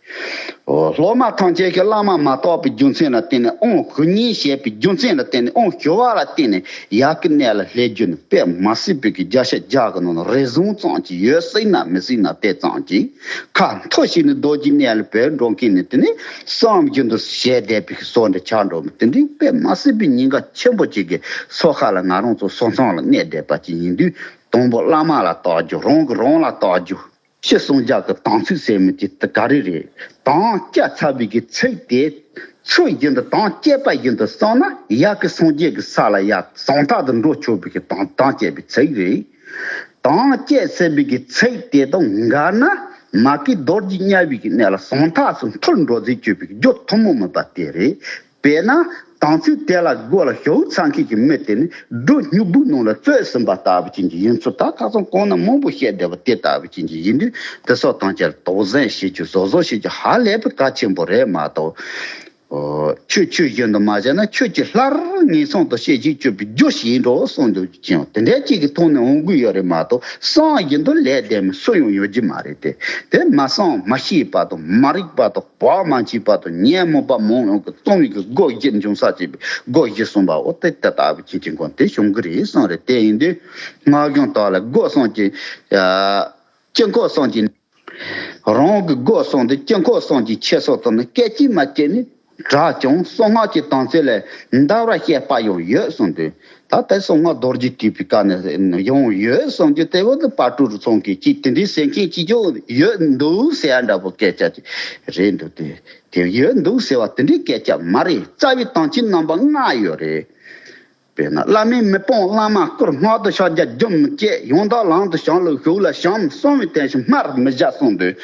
སློབ་མ་ཐམས་ཅད་ཀྱིས་བླ་མ་མ་བརྟགས་པའི་རྒྱུ་མཚན་ལ་བརྟེན་ནས། དབང་ཞུ་ཉན་བྱས་པའི་རྒྱུ་མཚན་ལ་བརྟེན་ནས། དབང་ཞུ་བ་ལ་བརྟེན་ནས་ཡར་གི་གནས་ལ་སླེབས་རྒྱུ་ནི་དཔེ་མ་སྲིད་པའི་གི་བརྒྱ་ཆ་བརྒྱ་གི་ནང་ན་རེ་ཟུང་ཙམ་ཅིག་ཡོད། སྲིད་ན་མི་སྲིད་ན་དེ་ཙམ་ཅིག་ཁ་མཐོ་ཞིག་ནས་རྡོ་རྗེ་གནས་ལ་བུད་འགྲོ་མཁན་ནི་དེ་ནི་བསམ་རྒྱུན་དུ་བྱས་བསྡད་པའི་གི་བཟོ་འདྲ་ཆགས་འགྲོ་མི་དེ་འདྲའི་དཔེ་མ་སྲིད་པའི་ཉེན་ཁ་ཆེན་པོ་ཅིག་གི་སོ་ཁ་ལ་ང་རང་ཚོ་སོ་མཚམས་ལ་གནས་བསྡད་པ་ཅིག་ཡིན་དུས། དང་པོ་བླ་མ་ལ་བརྟག་རྒྱུ། རང་གིས་རང་ལ་བརྟག་རྒྱུ། ཕྱི་གསང་རྒྱ་གི་དམ་ཚིག་ཟེར་མི་དེ་དེ་ག་རེ་རེད། དམ་བཅས་ཚར་བའི་གི་ཚིག་དེ་ཚུལ་བཞིན་དུ་དམ་བཅས་པ་བཞིན་དུ་བསྲུངས་ན་ཡར་གི་སངས་རྒྱས་ཀྱི་ས་ལ་ཡར་ཟང་ཐལ་དུ་འགྲོ་ཆོག་པའི་གི་དམ་དམ་བཅས་པའི་ཚིག་རེད། དམ་བཅས་ཟེར་བའི་གི་ཚིག་དེ་དང་འགལ་ན་མ་གི་རྡོ་རྗེ་དམྱལ་བའི་གི་གནས་ལ་ཟང་ཐལ་སུ་འཐོར་འགྲོ་ཟིག་ཅེས་པའི་རྒྱུ་ཐུན་མོང་མིན་པ་དེ་རེད། དཔེར་ན་དམ་ཚིག་དེ་ལ་མགོ་ལ་ཞུགས་ཚར་མཁན་གྱི་མི་དེ་ནི་སྒྲུབ་སྨྱུ་གུའི་ནང་ལ་བཙོས་ཟིན་པ་ལྟ་བུ་ཅན་གྱི་ཡིན་ཚུལ། ད་ཁ་སང་གོང་ན་མང་པོ་བཤད་བསྡད་པ་དེ་ལྟ་བུ་ཅན་གྱི་ཡིན་དུས། དེ་སོགས་དང་བཅས་ལ་དོགས་ཟོན་བྱེད་རྒྱུ་བཟོ་བཟོ་བྱེད་རྒྱུ་ཧ་ལས་པའི་གལ་ཆེན་པོ་རེད་མ་གཏོགས། ཆོས་ཆོས་བཞིན་དུ་མ་བྱས་ན་ཆོས་ཀྱི་སླར་ངན་སོང་དུ་སྐྱེ་ཞིང་སྤྱོད་པའི་རྒྱུ་ཞིག་ཡིན་འགྲོ་གསུངས་འདུག་ཅིང་། དེ་འདྲའི་གཅིག་གི་ཐོག་ནས་འོང་གི་ཡོད་རེད་མ་གཏོགས། བསམ་བཞིན་དུ་ལས་དེ་མི་སུ་ཡང་ཡོད་ཀྱི་མ་རེད་དེ། དེ་མ་བསམ་མ་ཤེས་པ་དང་མ་རིག་པ་དང་། བག་མ་ཆགས་པ་དང་། ཉོན་མོངས་པ་མང་ཡང་གི་གཙང་བའི་གི་སྒོ་བཞི་འབྱུང་ས་བྱེད་པའི་སྒོ་བཞི་གསུངས་པའོ། དེ་དེ་ལྟ་བུ་ཅན་གྱི་མགོན་དེ་བྱུང་གི་རེད་གསུངས་རེད། དེ་ཡིན་དུས་སྔགས་གཞུང་དག་ལ་སྒོ་གསུམ་གྱི། ཨ། དཀྱིལ་འཁོར་གསུམ་གྱི། རང་གི་སྒོ་གསུམ་དུ་དཀྱིལ་འཁོར་གསུམ་གྱི་ཕྱི་སོ་དང་ནི་སྐད་ཅིག་མ་གཅིག་ནི་གྲགས་ཀྱང་གསང་སྔགས་ཀྱི་དམ་ཚིག་ལས་འདའ་བར་བཤད་པ་ཡང་ཡོད་གསུངས་ཏེ། ད་ལྟ་གསང་སྔགས་རྡོ་རྗེ་ཐེག་པའི་སྐབས་ནས་ཡང་ཡོད་གསུངས་ཀྱི་དེ་བོ་དུ་དཔལ་སྤྲུལ་རུ་ཚང་གིས་ཅིག་དེ་འདྲའི་ཟེར་མཁན་ཅིག་ཀྱང་ཡོད་འདུག་ཟེར་ཡ་འདྲ་པོ་སྐད་ཆ་ཅིག་རེད་འདུག་སྟེ། དེ་ཡོད་འདུག་ཟེར་བ་དེ་འདྲའི་སྐད་ཆ་མ་རེད། རྩ་བའི་དམ་ཚིག་རྣམ་པ་ལྔ་ཡོད་རེད། དཔེར་ན་བླ་མའི་མི་སྤོང་བླ་མ་བསྐུར། སྔགས་དང་ཕྱག་རྒྱ་རྒྱུན་མི་བཅད། ཡང་དག་ལམ་དུ་བྱིན་རླབས་ཞུགས་ལ་བྱིན། གསང་བའི་རྟེན་ཞིག་སྨྲ་མི་བྱ་གསུངས་འདུག་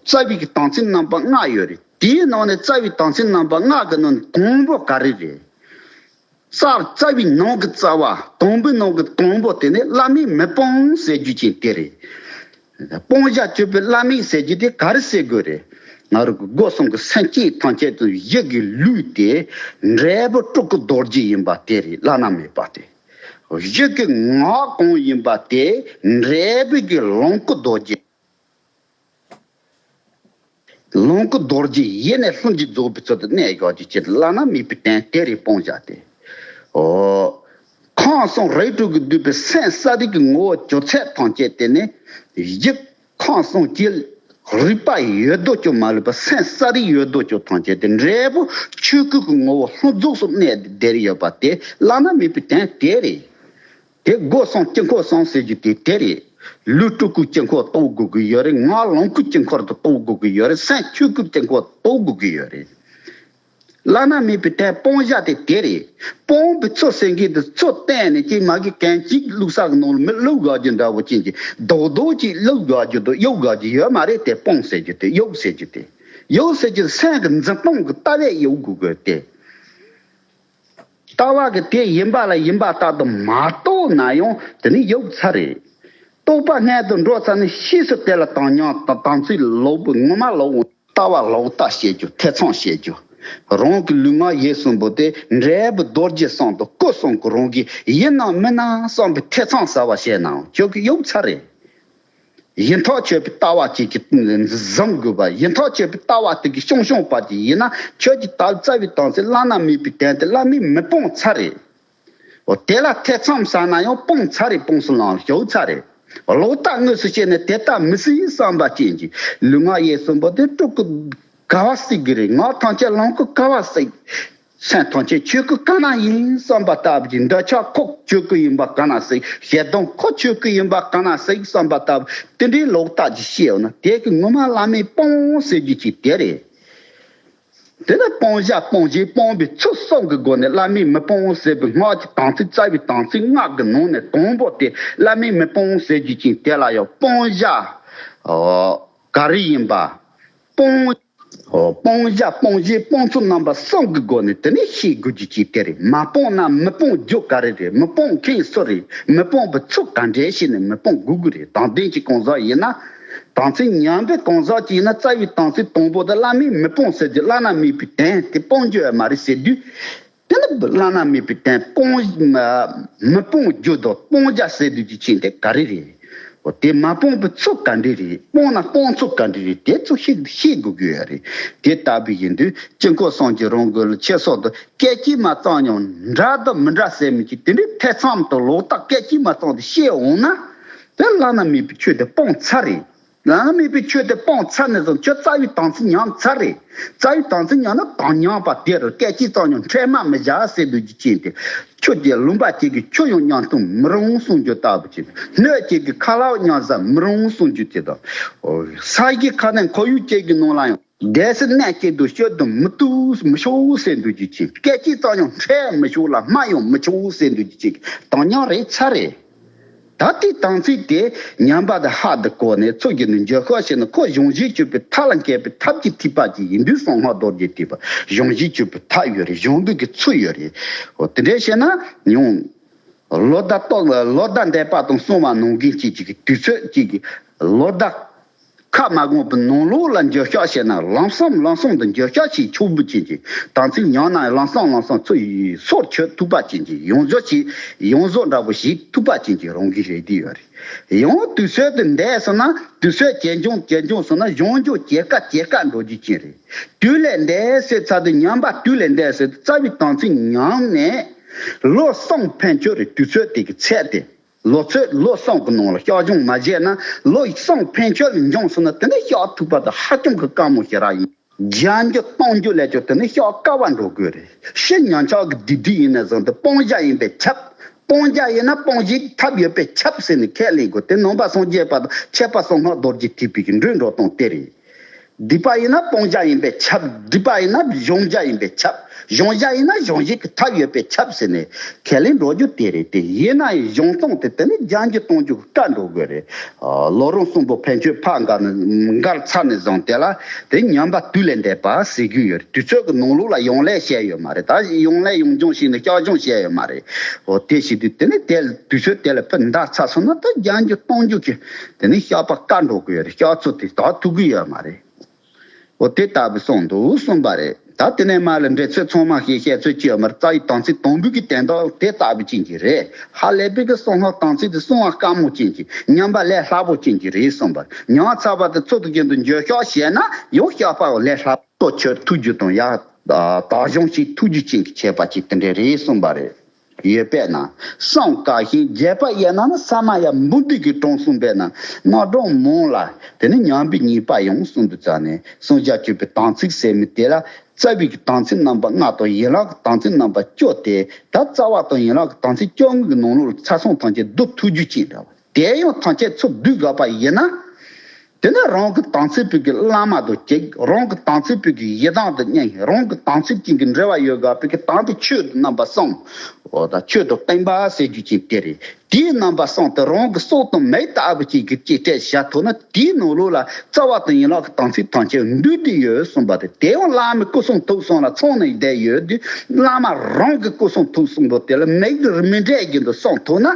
རྩ་བའི་གི་དམ་ཚིག་རྣམ་པ་ལྔ་ཡོད་རེད། དེའི་ནང་ནས་རྩ་བའི་དམ་ཚིག་རྣམ་པ་ལྔ་གི་ནང་ནས་དང་པོ་ག་རེ་རེད། རྩ་རྩ་བའི་ནང་གི་རྩ་བ། དང་པོའི་ནང་གི་དང་པོ་དེ་ནི་བླ་མའི་མི་སྤོང་ཟེར་རྒྱུ་ཅན་དེ་རེད། སྤང་བྱ་སྤྱོད་པའི་བླ་མའི་ཟེར་རྒྱུ་དེ་ག་རེ་ཟེར་དགོས་རེད། ང་རང་གི་སྒོ་གསུམ་གྱི་སེམས་ཅན་ཐམས་ཅད་དུ་གཞི་གི་ལུས་དེ་འབྲས་བུ་སྤྲུལ་སྐུ་རྡོ་རྗེ་ཡིན་པ་དེ་རེད། བླ་ན་མེད་པ་དེ། གཞི་གི་ངག་གང་ཡིན་པ་དེ་འབྲས་བུ་གི་ལོངས་སྐུ་རྡོ་རྗེ། ལོངས་སྐུ་རྡོ་རྗེ་ཡེ་ནས་ལྷུན་གྱིས་རྫོགས་པའི་ཚུལ་དུ་གནས་ཡོད་ཀྱི་ཕྱིར་བླ་ན་མེད་པའི་རྟེན་དེ་རེད། སྤང་བྱ་དེ། ཨོ། ཁམས་གསུམ་རིགས་དྲུག་གིས་བསྡུས་པའི་སེམས་ས་རིག་གི་ངོ་བོ་བཅུ་ཚད་ཐམས་ཅད་དེ་ནི་གཞི་ཁམས་གསུམ་གྱི་རིག་པ་ཡོད་དོ་ཅོག་མ་ལུས་པ། སེམས་ས་རིག་ཡོད་དོ་ཅོག་ཐམས་ཅད་དེ་འབྲས་བུ་ཆོས་སྐུ་གི་ངོ་བོ་ལྷུན་རྫོགས་སུ་གནས་བསྡད་ཡོད་པ་དེ་བླ་ན་མེད་པའི་རྟེན་དེ་རེད། དེ་སྒོ་གསུམ་དཀྱིལ་འཁོར་གསུམ་ཟེར་རྒྱུ་དེ་དེ་རེད། ལུས་སྤྲུལ་སྐུའི་དཀྱིལ་འཁོར་གཏོགས་དགོས་ཀྱི་ཡོད་རེད། ངག་ལོངས་སྐུའི་དཀྱིལ་འཁོར་དུ་གཏོགས་དགོས་ཀྱི་ཡོད་རེད། སེམས་ཆོས་སྐུའི་དཀྱིལ་འཁོར་གཏོགས་དགོས་ཀྱི་ཡོད་རེད། བླ་ན་མེད་པའི་རྟེན་སྤང་བྱ་དེ་དེ་རེད། སྤོང་བའི་ཚུལ་ཟེར་མཁན་དེ་ཚུལ་བསྟན་ནས་ཅིག་མ་གི་གན་གཅིག་བླུགས་ས་གི་ནང་ལ་མི་བླུགས་དགོས་རྒྱུ་འདྲ་བོ་ཅན་གྱི་རྡོག་རྡོག་ཅིག་བླུགས་དགོས་རྒྱུ་དང་གཡུག་དགོས་རྒྱུ་ཡོད་མ་རེད་དེ། སྤོང་ཟེར་རྒྱུ་དེ་གཡུག་ཟེར་རྒྱུ་དེ། གཡུག་ཟེར་རྒྱུ་སེམས་ཀྱི་འཛིན་སྟངས་ཀྱི་ལྟ་བས་གཡུག་དགོས་དགོས་ཏེ། ལྟ་བ་གི་དེ་ཡིན་པ་ལ་ཡིན་པ་ལྟར་དུ་མ་རྟོགས་ན་ཡང་དེ་ནི་གཡུག་ཚར་རེད། རྟོགས་པ་སྔོན་དུ་འགྲོ་ཚར་ནས་ཕྱིས་སུ་དེ་ལ་དམ་ཉམས་དང་དམ་ཚིག་ལོག་པའི་ངོ་མ་ལོག་ལྟ་བ་ལོག་ལྟ་བྱེད་རྒྱུ། ཐེ་ཚོམ་བྱེད་རྒྱུ། རང་གི་ལུས་ངག་ཡིད་གསུམ་པོ་དེ་འབྲས་བུ་རྡོ་རྗེ་གསུམ་དང་སྐུ་གསུམ་གྱི་རང་གི་ཡིན་ནམ་མིན་ནམ་བསམ་པའི་ཐེ་ཚོམ་ཟ་བ་བྱས་ནའང་ཁྱོད་ཀྱི་གཡུག་ཚར་རེད། ཡིན་ཐག་ཆོད་པའི་ལྟ་བ་ཅིག་གིས་བཟུང་དགོས་པ། ཡིན་ཐག་ཆོད་པའི་ལྟ་བ་དེ་གིས་ཤོང་ཤོང་པ་ཅིག་ཡིན་ན་ཁྱོད་ཀྱི་ད་རྩ་བའི་དམ་ཚིག་བླ་ན་མེད་པའི་རྟེན་དེ་བླ་མའི་མི་སྤོང་ཚར་རེད། འོ་དེ་ལ་ཐེ་ཚོམ་ཟ་ན་ཡང་སྤོང་ཚར་རེད། སྤོང་སུ་ལངས་ཞོག་ཚར་རེད། ལོག་ལྟ་དངོས་སུ་བྱས་ནས་དེ་ལྟ་མི་སྲིད་བསམ་པ་ཅན་གྱི་ལུས་ངག་ཡིད་གསུམ་པོ་དེ་སྤྲུལ་སྐུ་ག་བ་སྲིད་ཀྱི་རེད། ངག་ཐམས་ཅད་ལོངས་སྐུ་ག་བ་སྲིད། སེམས་ཐམས་ཅད་ཆོས་སྐུ་ག་ན་ཡིན་བསམ་པ་ལྟ་བུ་ཅིག་འདོད་ཆགས་ཁོ་ཆོས་སྐུ་ཡིན་པ་ག་ན་སྲིད། ཞེ་སྡང་ཁོ་ཆོས་སྐུ་ཡིན་པ་ག་ན་སྲིད་བསམ་པ་ལྟ་བུ་དེ་འདྲའི་ལོག་ལྟ་ཅིག་བཤད་ཡོད་ན་དེ་གི་ངོ་མ་བླ་མའི་སྤོང་ཟེར་རྒྱུ་ཅིག་དེ་རེད། དེ་ནི་སྤང་བྱ་སྤོང་བྱེད་སྤོང་བའི་ཚུལ་གསུམ་གྱི་སྒོ་ནས་བླ་མའི་མི་སྤོང་ཟེར་བའི་སྔགས་ཀྱི་དམ་ཚིག་རྩ་བའི་དམ་ཚིག་ལྔ་གི་ནང་ནས་དང་པོ་དེ་བླ་མའི་མི་སྤོང་ཟེར་རྒྱུ་ཅིག་དེ་ལ་ཡང་སྤང་བྱ་ག་རེ་ཡིན་པ། སྤོང་། སྤང་བྱ་སྤོང་བྱེད་སྤོང་ཚུལ་རྣམ་པ་གསུམ་གྱི་སྒོ་ནས་དེ་ནི་ཤེས་དགོས་རྒྱུ་ཅིག་དེ་རེད། མ་སྤངས་ན་མི་སྤོང་རྒྱུ་ག་རེ་རེད། མི་སྤོང་མཁན་སུ་རེད། མི་སྤོང་བའི་ཚུལ་ག་འདྲས་བྱས་ནས་མི་སྤོང་དགོས་ཀྱི་རེད། དམ་ལྡན་གྱི་གང་ཟག་ཡིན་ན། དམ་ཚིག་ཉམས་པའི་གང་ཟག་ཅིག་ཡིན་ན་རྩ་བའི་དམ་ཚིག་དང་པོ་དེ་བླ་མའི་མི་སྤོང་ཟེར་རྒྱུ་བླ་ན་མེད་པའི་རྟེན་དེ་སྤོང་རྒྱུ་ཡང་མ་རེད་ཟེར་དུས། དེ་ནི་བླ་ན་མེད་པའི་རྟེན་སྤོང་མ་མི་སྤོང་རྒྱུ་དང་སྤང་བྱ་ཟེར་དུས་ཀྱི་ཆེད་དེ་ག་རེ་རེད། འོ་དེ་མ་སྤོང་བའི་ཚུལ་ག་འདྲ་རེད། སྤོང་ན་སྤོང་ཚུལ་ག་འདྲ་རེད། དེ་ཚོ་ཤེས་ཤེས་དགོས་ཀྱི་ཡོད་རེད། དེ་ལྟ་བུ་ཡིན་དུས་དཀྱིལ་འཁོར་གསུམ་གྱི་རང་གི་ལ་ཆེ་སོགས་དུ་སྐད་ཅིག་མ་ཙམ་ཡང་འདྲ་དང་མི་འདྲ་ཟེར་མི་ཅིག་དེ་འདྲའི་ཐེ་ཚོམ་དང་ལོག་ལྟ་སྐད་ཅིག་མ་ཙམ་དུ་ཤེས་འོང་ན་དེ་བླ་ན་མེད་པའི་ཆོས་དེ་སྤོང་ཚར་རེད། བླ་ན་མེད་པའི་ཆོས་དེ་སྤངས་ཚར་ནས་བཟུང་ཁྱོད་རྩ་བའི་དམ་ཚིག་ཉམས་ཚར་རེད། རྩ་བའི་དམ་ཚིག་ཉམས་ན་དམ་ཉམས་པ་དེ་རུ་སྐད་ཅིག་ཙམ་ཡང་འཕྲལ་མ་མི་བཞག་ཟེར་འདུག་རྒྱུ་ཅན་དེ། ཁྱོད་ཀྱི་ལུང་པ་གཅིག་གིས་ཆུ་ཡང་མཉམ་འཐུང་མི་རུང་གསུང་རྒྱུ་ལྟ་བུ་ཅན། སྣོད་གཅིག་གིས་ཁ་ལག་མཉམ་བཟའ་མི་རུང་གསུང་རྒྱུ་དེ་དང་། ས་གཞི་ཁ་གནས་ཁོར་ཡུག་གཅིག་གི་ནང་ལ་ཡང་བསྡད་ས་གནས་གཅིག་ཏུ་སྐྱིད་སྡུག་མི་ཐུབ་མི་ཆོག་ཟེར་འདུག་རྒྱུ་ཅན། སྐད་ཅིག་ཙམ་ཡང་འཕྲལ་མི་ཆོག་ལ་སྨྲ་ཡང་མི་ཆོག་ཟེར་འདུག་རྒྱུ་ཅན། དམ་ཉམས་རེད་ཚར་རེད། ད་ལྟའི་དམ་ཚིག་དེ་ཉམས་པ་དང་ཧ་དུ་གོ་ནས་ཚུལ་གྱིས་ནི་འགྱུར་ཤོག་ཞེ་ན། ཁོ་གཞུང་བཞི་སྤྱོད་པའི་མཐའ་ལ་འཁེལ་བའི་ཐབས་ཀྱི་ཐིགས་པ་ཅིག་ཡིན་དུས་གསང་སྔགས་རྡོ་རྗེ་ཐེག་པ་གཞུང་བཞི་སྤྱོད་པའི་ཐབས་ཡོད་རེད། གཞུང་ལུགས་ཀྱི་ཚུལ་ཡོད་རེད། འོ་དེ་འདྲ་བྱས་ན་ཡང་ལོ་ཟླ་ཏོག་ལོ་ཟླ་འདས་པ་དང་སོང་བ་ནང་བཞིན་གཅིག་གཅིག་གི་དུས་ཚོད་གཅིག་གི་ལོ་ཟླ་ཁ་མ་གོང་པའི་ནང་ལོགས་ལ་འགྱུར་ཤོག་ཞེ་ན། ལམ་སང་ལམ་སང་དུ་འགྱུར་ཤོག་ཞེས་ཆོག་པུ་ཅན་གྱི་དམ་ཚིག་ཉམས་ན་ལམ་སང་ལམ་སང་ཚུར་སོར་ཆུད་ཐུབ་པ་ཅན་གྱི་ཡོངས་རྫོགས་ཀྱི་ཡོངས་རྫོགས་འདྲ་པོ་ཞིག་ཐུབ་པ་ཅན་གྱི་རང་གི་རེད་དེ་ཡོད་རེད། ཡང་དུས་ཚོད་དུ་འདས་སོང་ན་དུས་ཚོད་ཇེ་ཆུང་ཇེ་ཆུང་སོང་ན་གཞུང་འཇུག་ཇེ་དཀའ་ཇེ་དཀའ་འགྲོ་རྒྱུ་ཅན་རེད། དུས་ལས་འདས་ཟེར་ཚར་དུས་ཉམས་པ་དུས་ལས་འདས་ཟེར་དུས་རྩ་བའི་དམ་ཚིག་ཉམས་ནས་ལོ་གསུམ་ཕན་ཆོད་རེད། དུས་ཚོད་དེ་གི་ཚད་དེ། ལོ་ཚོད་ལོ་གསུམ་གྱི་ནང་ལ་ཤག་སྦྱོང་མ་བྱས་ན། ལོ་གསུམ་ཕན་ཆད་ལ་འབྱོངས་སོང་ན། དེ་ནི་ཤག་ཐུག་པ་དང་ཧ་ཅང་གི་དཀའ་མོ་ཞེ་དྲག་ཡིན། བརྒྱ་འགྱུར་སྟོང་འགྱུར་ལས་ཀྱང་དེ་ནི་ཤག་དཀའ་བ་འགྲོ་དགོས་རེད། ཕྱི་ཉམས་ཆག་གི་སྡིག་སྒྲིབ་ཡིན་ན་བཟང་སྟེ་སྤང་བྱ་ཡིན་པས་ཁྱབ། སྤང་བྱ་ཡིན་ན་སྤོང་བྱེད་ཀྱི་ཐབས་ཡོད་པས་ཁྱབ་ཟེར་ནས་ཁས་ལེན་དགོས། དེ་ནང་པ་སངས་རྒྱས་པ་དང་ཆོས་པ་གསང་སྔགས་རྡོ་རྗེ་ཐེག་པའི་གི་འགྲོས་འགྲོ་སྟངས་དེ་རེད། སྡིག་པ་ཡིན་ན་སྤང་བྱ་ཡིན་པས་ཁྱབ། སྒྲིབ་པ་ཡིན་ན་སྦྱོང་བྱ་ཡིན་པས་ཁྱབ། སྦྱོང་བྱ་ཡིན་ན་སྦྱོང་བྱེད་ཀྱི་ཐབས་ཡོད་པས་ཁྱབ་ཟེར་ནས་ཁས་ལེན་འགྲོ་རྒྱུ་དེ་རེད། དེ་ཡིན་ན་ཡང་སྦྱོང་སྟངས་དེ་དེ་ནི་བརྒྱ་འགྱུར་སྟོང་འགྱུར་དཀའ་འགྲོ་དགོས་རེད། ཨ། ལམ་རིམ་གསུམ་པོ་ཕན་ཆད་ཕར་འགག་ནས་འགག་ཚར་ནས་བཟུང་དེ་ལ་དེ་ཉམས་པ་དུས་ལས་འདས་པ་ཟེར་གྱི་ཡོད་རེད། དུས་ཚོད་ཀྱི་ནང་ལོགས་ལ་ཡོང་ལས་བཤད་ཡོད་མ་རེད། ད་ཡོང་ལས་ཡོང་སྦྱོང་བྱས་ནས་ཤག་སྦྱོང་བཤད་ཡོད་མ་རེད། འོ་དེ་བྱེད་དུས་དེ་ནི་དེ་དུས་ཚོད་དེ་ལ་ཕར་འགག་ཚར་སོང་ན་ད་བརྒྱ་འགྱུར་སྟོང་འགྱུར་གྱི་དེ་ནི་ཤག་པ་དཀའ་འགྲོ་གི་ཡོད་རེད། ཤག་ཚོད་དེ་ད་ཐུག་གི་ཡོད་མ་རེད། འོ་དེ་ལྟ་བུ་གསུངས་འདུག་གསུངས་པ་རེད། ད་དེ་ནས་མར་ལ་འགྲེལ་ཚུལ་ཚང་མ་ཞིག་བཤད་ཚོད་ཅི་ཡོད་མ་རེད། རྩ་བའི་དམ་ཚིག་དང་པོའི་གི་དོན་དག་དེ་ལྟ་བུ་ཅན་གྱི་རེད། ཧ་ལས་པའི་གི་གསང་སྔགས་དམ་ཚིག་དེ་གསང་བ་དཀའ་མོ་ཅན་གྱི་ཉམས་པ་ལས་སླ་པོ་ཅན་གྱི་རེད་གསུངས་པ་རེད། ཉམས་ཚར་བ་དེ་ཚུལ་དང་རྒྱུན་དུ་འཇོག་ཤག་བྱས་ན་ཡང་ཤག་པ་ལས་སླ་པོ་ཆོས་ཐུགས་རྒྱུད་དང་ཡ་དག་སྦྱོང་ཞིག་ཐུགས་རྒྱུད་ཅན་གྱི་ཁྱད་པར་ཅིག་དེ་འདྲ་རེད་གསུངས་པ་རེད། ཡོད་པས་ན། གསུངས་དཀའ་ཞིང་རྒྱས་པ་ཡིན་ན་ནི། ས་མ་ཡ་འབུམ་སྡེ་གི་དྲུང་གསུངས་པས་ན། རྣམ་གྲངས་མང་ལ་དེ་ནི་ཉམས་པའི་ཉེས་པ་ཡང་གསུངས་འདུག་ཙང་ནས། གསང་རྒྱ་སྤྱོད་པའི་དམ་ཚིག་ཟེར་མི་དེ་ལ་རྩ་བའི་གི་དམ་ཚིག་རྣམ་པ་ལྔ་དང་ཡན་ལག་གི་དམ་ཚིག་རྣམ་པ་བཅུ་སྟེ། ད་རྩ་བ་དང་ཡན་ལག་གི་དམ་ཚིག་བཅུ་གཉིས་ཀྱི་ནང་ལོགས་ལ་ཚར་སོང་ཐམས་ཅད་བསྡུ་ཐུབ་རྒྱུ་ཅིག་འདྲ་བ། དེ་ཡང་ཐམས་ཅད་ཚུར་བསྡུས་དགོས་པ་ཡིན་ན། དེ་ནི་རང་གི་དམ་ཚིག་པའི་གི་བླ་མ་དང་གཅིག་རང་གི་དམ་ཚིག་པའི་གི་ཡི་དམ་དང་གཉིས། རང་གི་དམ་ཚིག་ཅན་གྱི་འབྲེལ་བ་ཡོད་དགོས་པའི་གི་དམ་པའི་ཆོས་དང་རྣམ་པ་གསུམ། འོ་ད་ཆོས་དང་བསྟན་པ་ཟེར་རྒྱུ་ཅན་དེ་རེད། དེའི་རྣམ་པ་གསུམ་དེ་རང་གི་སྲོག་དང་མེ་ལྟ་བུ་ཅིག་གི་གཅིག་སྤྲད་བཞག་ཐུབ་ན། དེའི་ནང་ལོགས་ལ་རྩ་བ་དང་ཡན་ལག་གི་དམ་ཚིག་ཐམས་ཅད་འདུས་ཏེ་ཡོད་གསུངས་པ་དེ། དེ་ཡང་བླ་མའི་སྐུ་གསུང་ཐུགས་གསུམ་ལ་ཚང་ནས་བསྡད་ཡོད་དུས། བླ་མ་རང་གི་སྐུ་གསུང་ཐུགས་གསུམ་པོ་དེ་ལ་མིག་གིས་མི་འབྲལ་བཞིན་དུ་གསུང་ཐུབ་ན།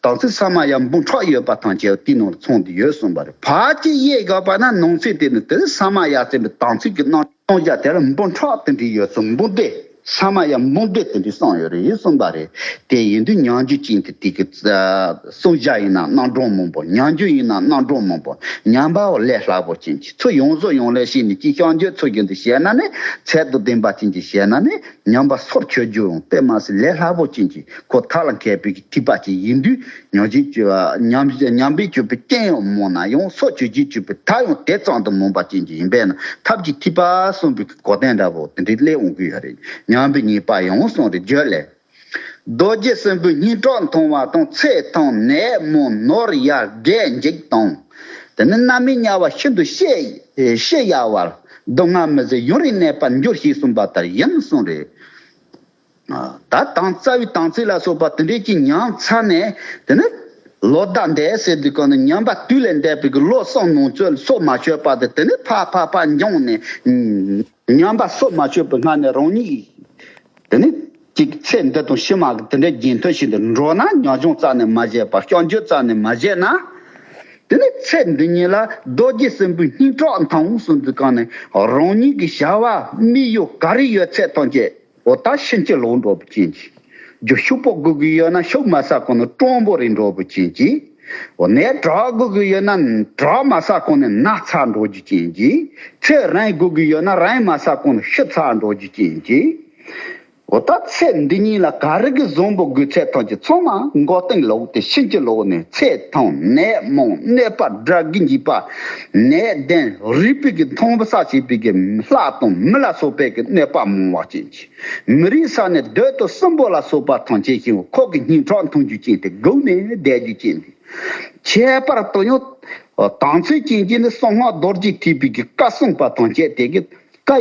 དམ་ཚིག་ས་མ་ཡ་འབུམ་ཕྲག་ཡོད་པ་ཐམས་ཅད་དེའི་ནང་ལ་ཚང་དུ་ཡོད་གསུངས་པ་རེད། ཕལ་ཆེར་དབྱེ་དགོས་པ་ན་ནང་ཚན་དེ་ནི་དེ་ས་མ་ཡ་ཟེར་བའི་དམ་ཚིག་གི་རྣམ་གྲངས་བརྒྱ་དེ་ལ་འབུམ་ཕྲག་དེ་འདྲ་ཡོད་ཚུལ། འབུམ་སྡེ། ས་མ་ཡ་འབུམ་སྡེ་དེ་འདྲ་གསུངས་ཡོད་རེད་གསུངས་པ་རེད། དེ་ཡིན་དུས་ཉམས་རྒྱུ་ཅན་དེ་དེ་གི་གསང་རྒྱ་ཡིན་ན་རྣམ་གྲངས་མང་པོ། ཉམས་རྒྱུ་ཡིན་ན་རྣམ་གྲངས་མང་པོ། ཉམས་པ་ལས་སླ་པོ་ཅན་གྱི་ཚུལ་ཡོངས་སུ་ཡོངས་ལས་ཤེས་ནས་ཀྱི་ཤག་འཇོག་ཚུལ་བཞིན་དུ་བྱས་ན་ནི། ཚད་དང་ལྡན་པ་ཅན་གྱི་བྱས་ན་ནི། ཉམས་པ་སོར་ཆུད་རྒྱུ་ཡང་དེ་མ་ཟད་ལས་སླ་པོ་ཅན་གྱི་ཁོ་ཐག་ལ་མཁས་པའི་གི་ཐེག་པ་ཅིག་ཡིན་དུས། ཉམས་ཀྱི་སྤྱོད་པ་ཉམས་ཉམས་པའི་སྤྱོད་པའི་རྐྱེན་ཡང་མང་ན་ཡང་སོར་ཆུད་ཀྱི་སྤྱོད་པའི་ཐབས་ཡང་དེ་ཙམ་དུ་མང་བ་ཅན་གྱི་ཡིན་པས་ན། ཐབས་ཀྱི་ཐེག་པ་གསུངས་པའི་གོ་དོན་འདྲ་པོ་དེ་འདྲའི་སླེབས་འོང་གི་ཡོད་རེད། ཉམས་པའི་ཉེས་པ་ཡང་གསུངས་རེད། བརྗོད་ལས། རྡོ་རྗེ་སྲིན་པོའི་སྙིང་ཁྲག་འཐུང་བ་དང་། ཚེ་ཐུང་ནད་མང་ནོར་ཡར་རྒས་འཇིག་དང་། དེ་ནི་རྣམ་སྨིན་དམྱལ་བ་ཤིན་ཏུ་ཤི་ཤི་ཡ་བར། སྡུག་བསྔལ་མི་བཟད་ཡུན་རིང་གནས་པར་འགྱུར་ཞེས་གསུངས་པ་ལྟར་ཡིན་གསུངས་རེད། ད་དང་རྩ་བའི་དམ་ཚིག་ལ་སོགས་པ་དེ་འདྲས་ཀྱི་ཉམས་ཚར་ནས། དེ་ནི་ལོ་ཟླ་འདས་ཟེར་དུས་གང་ནི་ཉམས་པ་དུས་ལས་འདས་པའི་གི་ལོ་གསུམ་ནང་ཚུད་སྲོག་མ་ཆོད་པ་དེ། དེ་ནི་ཕར་ཕར་ཕར་འབྱུང་ནས། ཉམས་པ་སྲོག་མ་ཆོད་པའི་སྔ་ནས་རང་ཉིད་དེ་ནི་ཅིག་ཚེ་འདི་དང་ཕྱི་མ་གི་དེ་འདྲའི་རྒྱུན་མཐུད་བཞིན་དུ་འགྲོ་ན། ཉམས་སྦྱོང་རྩ་ནས་མ་བྱས་པ། ཤག་འཇོག་རྩ་ནས་མ་བྱས་ན། དེ་ནི་ཚེ་འདི་ཉིད་ལ་རྡོ་རྗེ་སྲིན་པོའི་སྙིང་ཁྲག་འཐུང་གསུངས་དུས་གང་ནས་རང་ཉིད་ཀྱི་བྱ་བ་དམིགས་ཡུལ་ག་རེ་ཡོད་ཚད་ཐམས་ཅད། འོ་ད་ཕྱིན་ཅི་ལོག་འགྲོ་བ་ཅན་གྱི། རྒྱུ་ཕྱུག་པོ་དགོས་ཀྱི་ཡོད་ན་ཕྱུག་མ་ཟ་གོང་ནས་སྤྲང་པོ་རེད་འགྲོ་བ་ཅན་གྱི། འོ་ནས་བྲག་དགོས་ཀྱི་ཡོད་ན་བྲག་མ་ཟ་གོང་ནས་ནགས་ཚལ་འགྲོ་རྒྱུ་ཅན་གྱི། ཚེ་རིང་དགོས་ཀྱི་ཡོད་ན་རིང་མ་ཟ་གོང་ནས་ཤི་ཚར་འགྲོ་རྒྱུ་ཅན་གྱི། འོ་ད་ཚེ་འདི་ཉིད་ལ་ག་རེ་གི་བཟང་པོ་དགོས་ཚད་ཐམས་ཅད་ཚང་མ་མགོ་རྟིང་ལོག་སྟེ་ཕྱིན་ཅི་ལོག་ནས། ཚེ་ཐུང་ནད་མང་གནོད་པ་དགྲ་གིས་འཇིགས་པ། ནད་ལྡན་རུས་པའི་གི་མཐོང་བ་ས་བྱེད་པའི་གི་ལྷ་དང་མི་ལ་སོགས་པའི་གི་གནོད་པ་མང་བ་ཅན་གྱི། མི་རིགས་ས་ནས་རྡོ་དང་སྲིན་པོ་ལ་སོགས་པ་ཐམས་ཅད་ཀྱང་ཁོ་གི་སྙིང་ཁྲག་འཐུང་རྒྱུ་ཅན་དེ་སྒུག་ནས་བསྡད་རྒྱུ་ཅན་དེ། ཁྱད་པར་དུ་ཡང་དམ་ཚིག་ཅན་གྱི་ནི་གསང་སྔགས་རྡོ་རྗེ་ཐེག་པའི་གི་བཀའ་གསུངས་པ་ཐམས་ཅད་དེ་གི།